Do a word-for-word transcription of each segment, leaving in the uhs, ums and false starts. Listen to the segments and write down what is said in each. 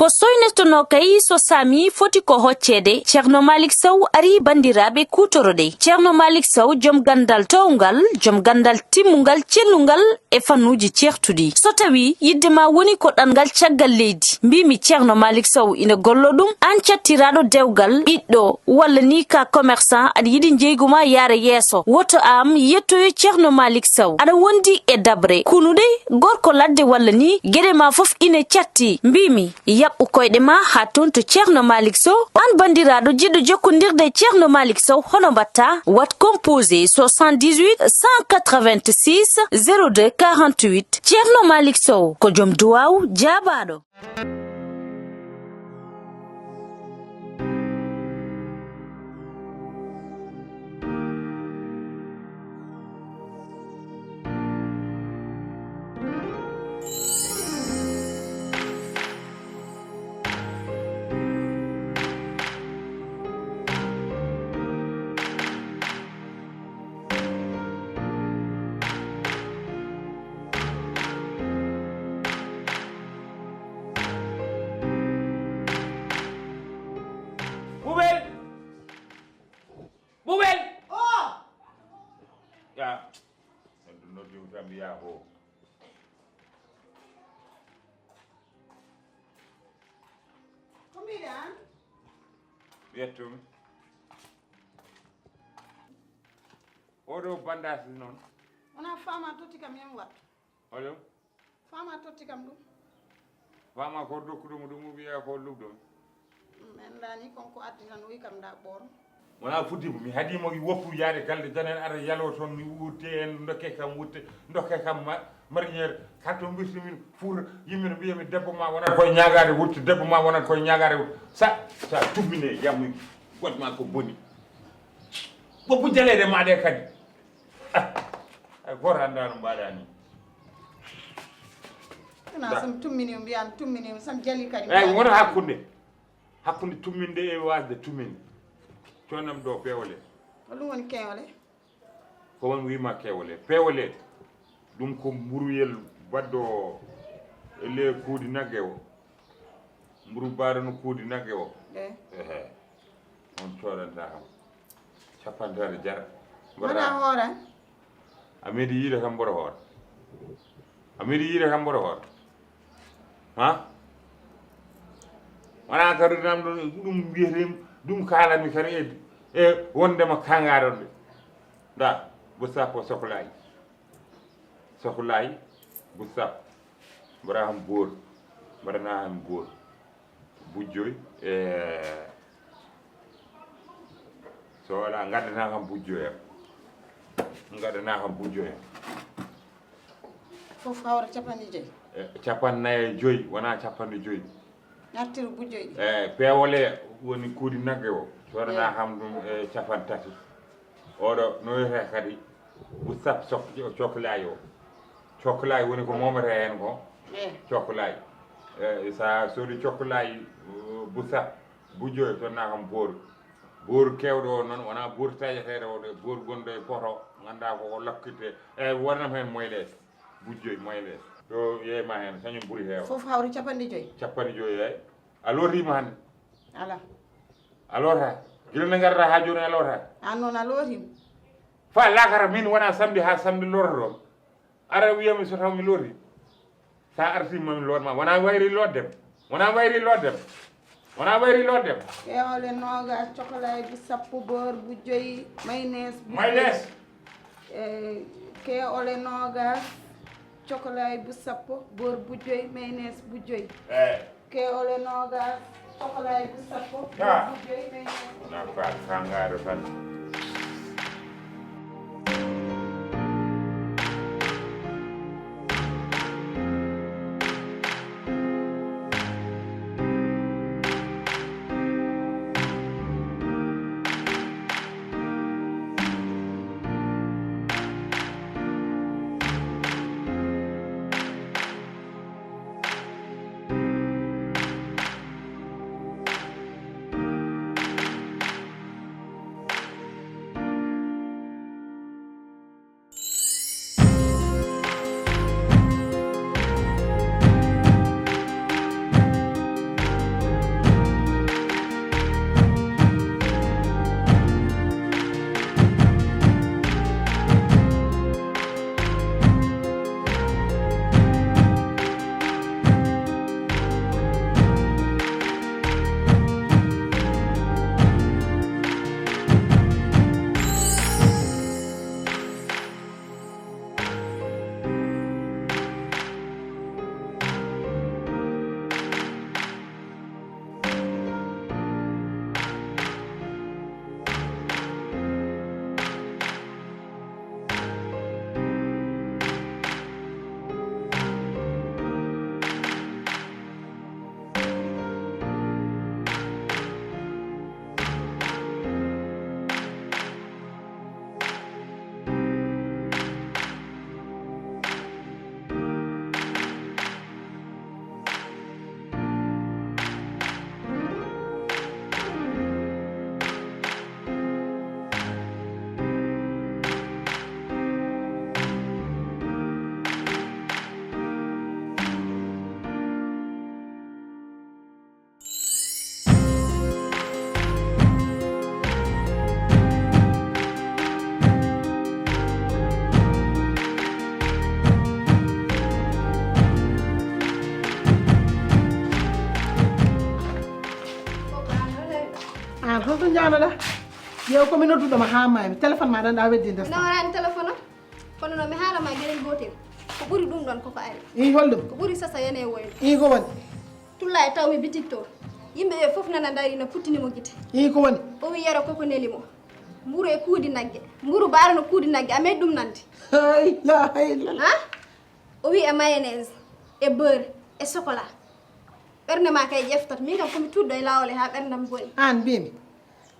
O soynotonoo kay so saami foti ko hocceede. Ceerno Malik Sow ari, banndiraaɓe, kuutoroɗe. Ceerno Malik Sow, jom ganndal toowngal, jom ganndal timmungal, cellungal e fannuuji ceertuɗi. So tawii yiɗde ma woni ko ɗanngal caggal leydi, mbiimi Ceerno Malik Sow ina gollo ɗum, aan cattiraaɗo dewgal, ɓiɗɗo, walla ni ka commerçant, aɗa yiɗi njeygu ma yaara yeeso, woto am yettoyo Ceerno Malik Sow. Aɗa wondi e daɓre, kunuɗe, gorko ladde walla ni, geɗe ma fof ina catti. Mbiimi, yaɓɓu koyɗe ma haa toon to Ceerno Malik Sow. Aan banndiraaɗo jiɗɗo jokkondirde e Ceerno Malik Sow, hono mbaɗta? Waɗ composé soixante-dix-huit cent quatre-vingt-six zéro deux quarante-huit. Ceerno Malik Sow ko jom duwaaw jaabaaɗo. Bubel! Bubel! Oh! Ya. Noddu, noddu, tan mbiya ko. Ko mbiɗa an? Yettumi. Oɗo bandage noon. Wona fama totti kam, yam wattu. Oɗo? Fama totti kam ɗum. Fama ko dokkuɗo mo ɗum, o wiya ko lugɗo. Min lani kon ko addi tan, o wi kam nda ɓooro. Wona fuɗɗiima, mi haɗiima woppu yaade galɗe janane, ara yalo toon, mi wutte en, dokke kam wutte, dokke kam ma-, marinière, kala to mbirti min fuuta, yimɓe no mbiya mi debbo ma wonat koye ñaagaade wutte, debbo ma wonat koye ñaagaade wutte. Sa, sa tummine yammi, goɗ ma ko boni. Woppu jaleeɗe ma ɗe kadi. Ah, hay gooto anndaa no mbaɗa ni. Wona sam tummini, mbiya mi tummini, sam jali kadi. Eyi, wona hakkunde. Hakkunde tumminde e waasde tumminde. Connam ɗo peewle. Ko ɗum woni keewle? Ko won wima keewle. Peewle, ɗum ko mburuyel baɗɗo e le kuudi nagge o. Mburu baɗɗo no kuudi nagge o. Ehe. On coodanta kam. Cappantaare jara. Wona hoore. A meeɗi yiide kam mboɗo hoore. A meeɗi yiide kam mboɗo hoore. Ha? Wona kadi nam ɗum, ɗum mbiyetee, ɗum kaalami kadi e, e wondema kangaɗon ɗe. Nda, bo sappo soklaay. Soklaay, bo sappo. Mbaɗa ham boor. Mbaɗana ham boor. Bujjoy, e, so wala, ngaddana kam bujjoy am. Ngaddana kam bujjoy am. Fof hawra capanɗe joyi? E, capanɗe nayi e joyi, wona capanɗe joyi. Ngartiru bujjoy ɗi? E, peewole woni kuudi nagge o. Codana kam ɗum e capanɗe tati. Oɗo no wiyetee kadi Busap sok-, coklaayi o. Coklaayi woni ko momata heen ko. Eh. Coklaayi. Eh, so a soodi coklaayi, uh, Busap, bujjoy, tonna kam boor. Boor keewɗo o noon, wonaa boor taƴeteeɗo o de, boor gonɗo e poto, nganndaa ko, ko lakkirte. Eh, wonam heen moylees. Bujjoy, moylees. Ɗo yeeyma heen, kañum ɓuri heewa. Fof hawri capanɗe joyi? Capanɗe joyi, eey. A lootiima hannde? Alaa. A loota. Gila nde ngarata haa jooni a loota. Aan noon a lootiima. Fa laakara min wona samedi haa samedi loototo. Ara wiyami so taw mi looti. Sa arti ma mi loot ma. Wona wayri loot dem. Wona wayri loot dem. Wona wayri loot dem. Keewle noogaas, cokolaaji sappo, boor bu joyi, maynees bu joyi. Maynees. Eh, keewle noogaas, cokolaaji bu sappo, boor bu joyi, maynees bu joyi. Eh. Keewle noogaas, cokolaaji bu sappo, boor bu joyi, maynees bu joyi. Wona faat, tangaare tan. An holto njanoɗa? Ƴeew, komi nodduɗoma ha maami, téléphone ma ɗan ɗa weddinde. Nawaraani téléphone o, kono no mi haala ma geɗel gootel. Ko ɓuri ɗum ɗon koko ari. I holɗum? Ko ɓuri sasa yene woyno. I ko woni? Tulla e tawmi bitik to. Yimɓe ɓe fof nana ndari no puttini mo gite. I ko woni? O wi yero koko neli mo. Mburu e kuudi nagge. Mburu baaro no kuudi nagge. A meeɗi ɗum nande? Hay la hay la. Ha? O wi e mayonnaise, e beurre, e chocolat. Ɓernde ma kay ƴeftat. Min kam komi tuɗɗo e laawol he ha ɓerdam boni. An mbimi.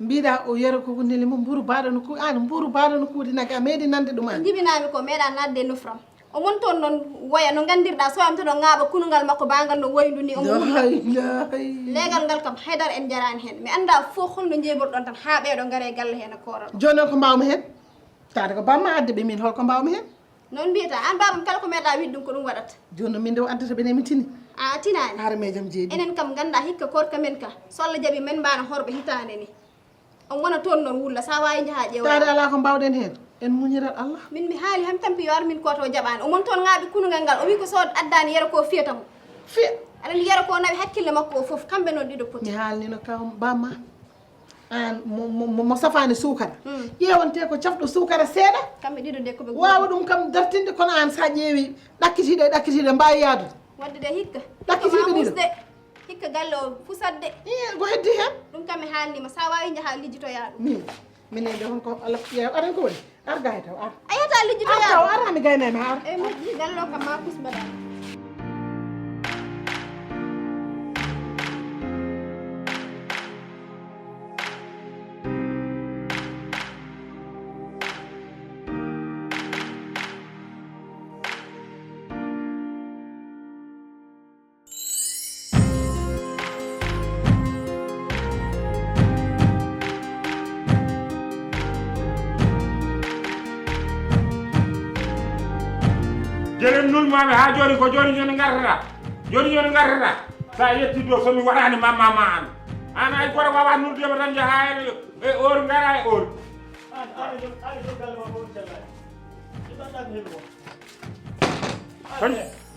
Mbiɗa o yero koko neli mo mburu baɗo no ku an mburu baɗo no kuudi nagge a meeɗi nande ɗum an. Jibinami ko meeɗa nadde e nofram. O mon toon noon woya no nganndirɗa so am toɗo ŋaaɓa kunungal makko bangal no woyndu ni omo wulna. Leegal ngal kam haydara en njaraani heen mi annda fof holno njeeborɗon tan haa ɓeeɗo ngare galle heen e koorol. Jooni noon ko mbawmi heen? Tawde ko bamma addi ɓe min holko mbawmi heen? Noon mbiyata aan baabam kala ko meeɗa wiide ɗum ko ɗum waɗata. Jooni noon min nde o addata ɓene mi tini. A tinaani. Haare mejam jeeɗi. Enen kam ngannda hikka koorka men ka so Allah jaɓi men mbaana horɓe hitaande ni. On wona toon noon wulla so a waawi njahaa ƴeewa. Taade alaa ko mbaawɗen heen. En muñirat Allah. Min mi haali han tampi yo ar min koto o jaɓaani. Omon toon ŋaaɓi kunungal ngal o wi ko so addaani yero ko fiyata mo. Fiya. Aɗa anndi yero ko nawi hakkille makko o fof kamɓe noon ɗiɗo poti. Mi haalnino ka bamma. Aan mo safaani suukara, ƴeewantee ko cafɗo suukara seeɗa. Kamɓe ɗiɗo de ko ɓe. Waawa ɗum kam dartinde kono aan so a ƴeewi ɗakkitiiɗo e ɗakkitiiɗo mbaawi yaadude. Waɗde de hikka. Ɗakkitiiɓe ɗiɗo. Hikka galle o fusat de. Ii ko heddi heen? Ɗum kam mi haalnii ma so a waawi njahaa lijjitoyaa ɗum. Min, minen de honko Allah ƴeew aɗa ko woni? Ar gay taw ar. A yahata lijjito ar taw ar hami gaynay ma ar. E moƴƴi gallo kam ma pus mbaɗa. Jeren nulmaami haa jooni ko jooni jooni ngartata jooni jooni ngartata so a yetti do so mi waɗaani ma ma ma an an ay goro wawa nulde ma tan jaha e or ngara e or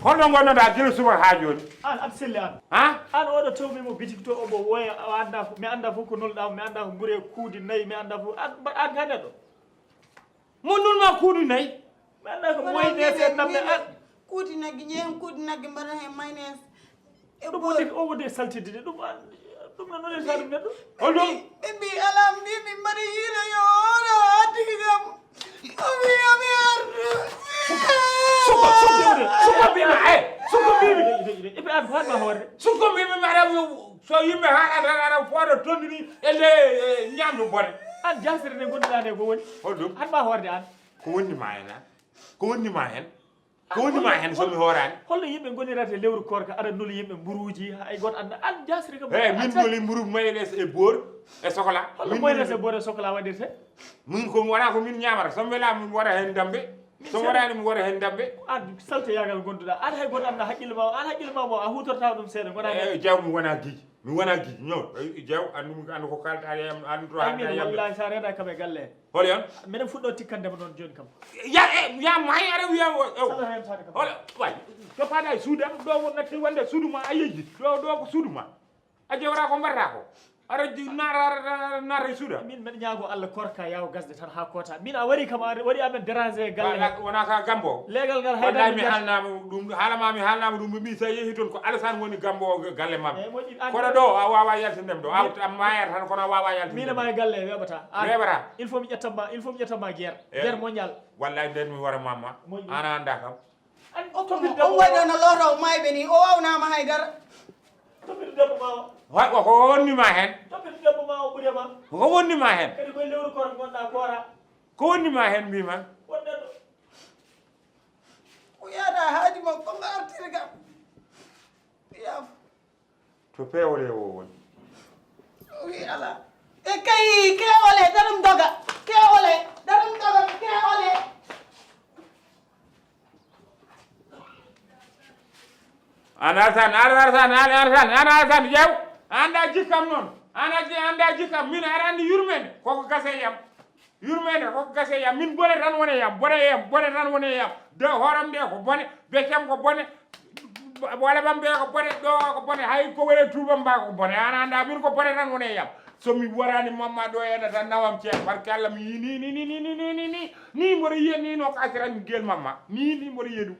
Holɗo ngonnoɗa gila subaka ha joni? An aɗa selli an. Ha? An oɗo tawmi mo bitik to omo woya o anda mi anda fof ko nolɗa mi anda ko gure kuudi nayi mi anda fof an an ka neɗɗo. Mo nulma kuudi nayi? Mi anda ko moyde sen namde an. Kuudi nagge ƴeewen kuudi nagge mbaɗa hen maynes. Ɗum woni o woni e saltidde ɗum ɗum noon noon sa ɗum neɗɗo. Holɗo? Ɓe mbi ala mbi min mbaɗi yiiloyo oɗo addi kam. O wi o wi ardu. Suko suko mbimi e suko mbimi. Eɓe an faatma hoore. Suko mbimi mbaɗa so yimɓe haɗa tan aɗa fooɗa tondini e nde ñamdu bone. An jasere nde gonduɗa nde ko woni. Holɗum? An ma hoorde an. Ko wonni ma hen an? Ko wonni ma hen? Ko woni ma hen somi horani? Holno yimɓe gonirata e lewru koorka aɗa nuli yimɓe mburuji hay goto anda an jasri kam. Eyyi min nuli mburu mayonnaise e boor e sokola. Holno mayonnaise e boor e sokola waɗirte? Min ko wona ko min ñamata somi welama mi waɗa hen dambe. Somi waɗani mi waɗa hen dambe. An salteyagal gonduɗa an hay goto anda haqqille ma o an haqqille ma mo a hutortama ɗum seeɗa gona. Eyyi jaw mi wona guiji mi wona guiji ñaw jaw andu andu ko kalɗa yam andu to hande yam. Wallahi sa rena kam e galle. Hol yon? Minen fuɗɗo tikkande mo noon jooni kam. Ya e ya may ara wiya o o. Sala rentade kam. Hol way. To pada e suuda ɗo won natti wonde suudu ma a yeji. Ɗo ɗo ko suudu ma. A jewra ko mbarta ko. Ara nara nara suuda. Min men ñaago Allah korka yaw gasde tan ha kota. Min a wari kam a wari amen déranger galle. Wala wona ka gambo. Legal ngal hay dal mi halnama ɗum halama mi halnama ɗum mi sa yehi ton ko Alassane woni gambo galle mabbe. Kono ɗo a wawa yaltinde ɗo a mayata tan kono a wawa yaltinde. Min ma e galle weɓata. Weɓata. Il faut mi ƴetta ma il faut mi ƴetta ma guerre. Guerre mondial. Wallahi nden mi wara mamma. Ana anda kam. On waɗi ɗo no looto o mayɓe ni o wawnama haydara. Toppito debbo ma o. Wa ko ko wonni ma hen? Toppito debbo ma o ɓuure ma. Ko wonni ma hen? Kadi koye lewru koto gonɗa koora. Ko wonni ma hen mbima? Won neɗɗo. O yahata haaji makko ko artiri kam. Yaafo. To peewre o woni. Wi ala. E kay kewole darum doga. Kewole darum doga kewole. An alsan an alsan an alsan an alsan yew. Anda jikkam noon. An aji anda jikkam min aɗa andi yurmede koko gase yam. Yurmede ko gase yam min bone tan wone yam bone yam bone tan wone yam de horam de ko bone beccam ko bone wala bam be ko bone do ko bone hay ko wele tubam ba ko bone ana anda min ko bone tan wone yam So mi waraani mamma ɗo ena tan nawam ceer, barke Allah mi yi ni ni ni ni ni ni ni ni ni mboɗo yiya ni no ka asiran gel mamma ni ni mboɗo yiya ɗum.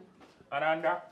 Ana annda.